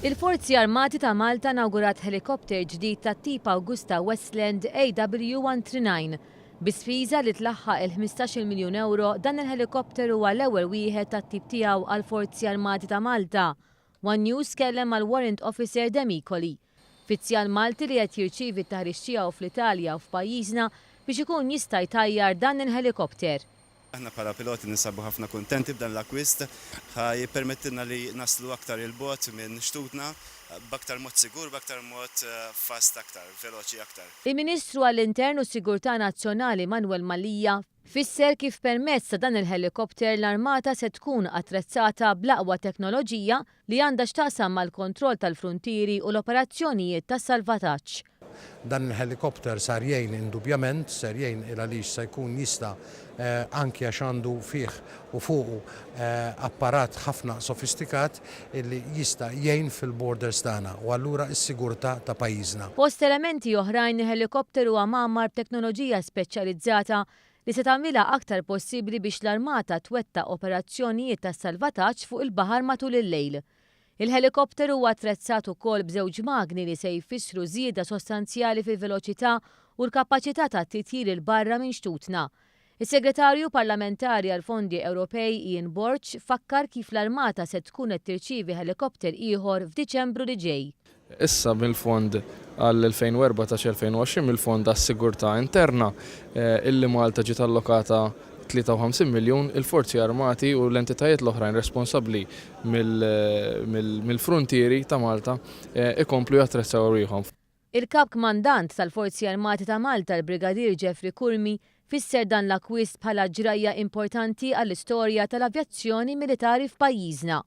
Il-Forzi Armati ta' Malta inawgurat ħelikopter ġdid tat-tip Augusta Westland AW139. Bi spiża li tlaħħaq il-15-il miljun ewro, dan il-ħelikopter huwa l-ewwel wieħed tat-tip tiegħu għall-Forzi Armati ta' Malta. One News tkellem mal-Warrant Officer Demicoli, fizzjal Malti li qed jirċievi t-taħriġ tiegħu fl-Italja u f'pajjiżna biex ikun jista' jtajjar dan il-ħelikopter. Aħna bħala piloti ninsabu ħafna kuntenti b'dan l-akkwist. Ħa jippermettilna li naslu aktar 'il bogħod minn xtutna b'aktar mod sigur, b'aktar mod fast aktar, veloċi aktar. Il-Ministru għall-Intern u s-Sigurtà Nazzjonali Manuel Mallia fisser kif permezz ta' dan il-ħelikopter l-Armata se tkun attrezzata bl-aqwa teknoloġija li għandha x'taqsam mal-kontroll tal-fruntieri u l-operazzjonijiet ta' salvataġġ. Dan il-ħelikopter sar jgħin indubbjament, ser jgħin il għaliex se jkun jista' anki għax għandu fih u fuqu apparat ħafna sofistikat illi jista' jgħin fil-borders tagħna u allura s-sigurtà ta' pajjiżna. Fost elementi oħrajn, il-ħelikopter huwa mgħammar b'teknoloġija speċjalizzata li se tagħmilha aktar possibbli biex l-armata twettaq operazzjonijiet ta' salvataġġ fuq il-baħar matul il-lejl. Il-ħelikopter huwa attrezzat ukoll b'żewġ magni li se jfissru żieda sostanzjali fil-veloċità u l-kapaċità tat-titjir 'il barra minn xtutna. Is-Segretarju Parlamentari għall-Fondi Ewropej Ian Borg fakkar kif l-armata se tkun qed tirċievi ħelikopter ieħor f'Diċembru li ġej. Issa mill-fond għall-2014-2020, mill-fond għas-sigurtà interna, illi Malta ġiet allokata 53 miljun, il-Forzi Armati u l-entitajiet l-oħrajn responsabbli mill-fruntieri ta' Malta ikomplu jattrezzaw rwieħhom. Il-Kap Kmandant tal-Forzi Armati ta' Malta l-Brigadier Jeffrey Curmi fisser dan l-akkwist bħala ġrajja importanti għall-istorja tal-avjazzjoni militari f'pajjiżna.